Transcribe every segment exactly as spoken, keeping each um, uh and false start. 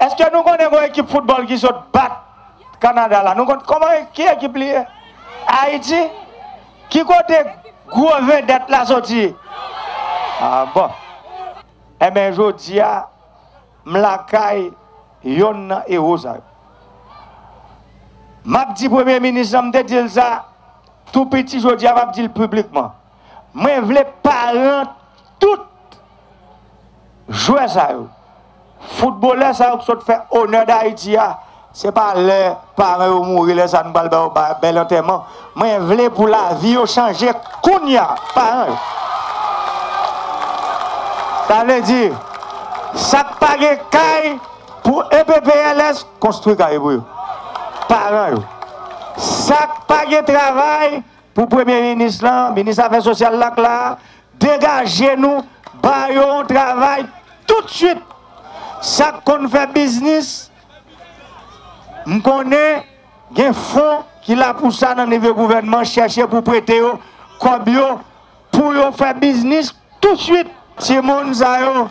Èske nou konnen yon ekip foutbòl ki sot bat Kanada la? Nou konn kòman, ki ekip li ye? Ayiti? Ki kote gwo vedèt la soti? Ah, bon. Enben, jodi a, m lakay yonn nan ewo sa yo. M ap di premye minis lan, m te di l sa tou piti, jodi a, m ap di l piblikman. Mwen vle paran tout jwè sa yo, foutbolè sa yo k sot fè onè Dayiti a, se pa lè paran yo mouri, lè sa a nou pral ba yo ba-, bèl antèman. Mwen vle pou lavi yo chanje kounye a, paran yo. Sa vle di, sa k pa gen kay, pou E P P L S, konstwi kay pou yo. Paran yo. Sa k pa gen travay, pou premye minis lan, minis afè sosyal la k la, degaje nou, ba yo yon travay toutswit. Sa k konn fè biznis, m konnen gen fon ki la pou sa nan nivo gouvènman, chèche pou prete yo kòb yo, pou yo fè biznis toutswit. Timoun sa yo,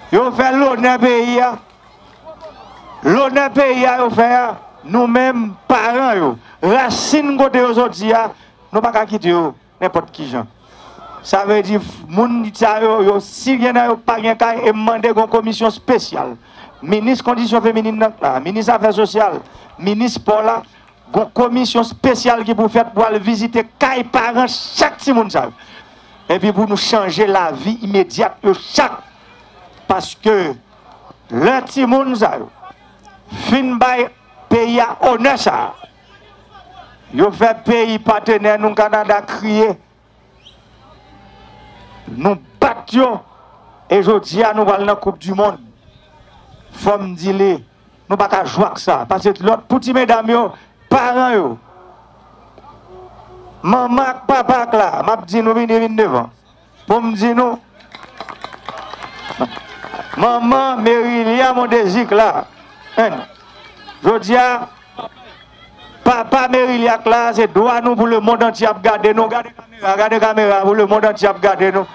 yo fè lonè peyi a. Lonè peyi a yo fè a, nou menm, paran yo, rasin kote yo soti a, nou pa ka kite yo nenpòt ki jan. Sa vle di, f-, moun sa yo, yo, si gen nan yo pa gen kay, e m mande gon komisyon espesyal. Minis kondisyon feminin nan k la, minis afè sosyal, minis spò la, gon komisyon espesyal ki pou fèt pou al vizite kay paran chak timoun sa yo. Epi pou nou chanje lavi imedyat yo chak. Paske lè timoun sa yo fin bay peyi a onè sa a, yo fè peyi patenè nou Kanada kriye. Nou bat yo, e jodi a nou pral nan Koup di Mond. Fò m di li, nou pa ka jwe ak sa. Paske lòt, pou ti medam yo, paran yo, manman ak papa k la, m ap di nou vini, vin devan. Pou m di nou, manman Merilia Mondésir k la. Jodi a, papa Merilia k la, se dwa nou pou lemonn antye ap gade nou. Gade kamera, gade kamera, pou lemonn antye ap gade nou.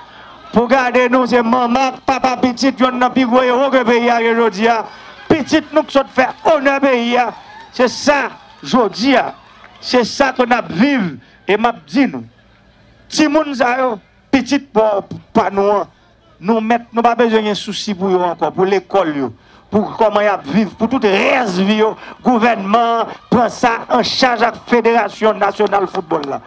Pou gade nou, se manman ak papa pitit, yonn nan pi gwo ewo ke peyi a gen jodi a. Pitit nou k sot fè onè peyi a. Se sa, jodi a. Se sa ke n ap viv, e m ap di nou. Timoun sa yo, pitit pa, pa nou an, nou mèt, nou pa bezwen gen sousi pou yo ankò, pou lekòl yo, pou kòman y ap viv, pou tout rès vi yo, gouvènman an pran sa an chaj ak Federasyon Nasyonal Foutbòl la.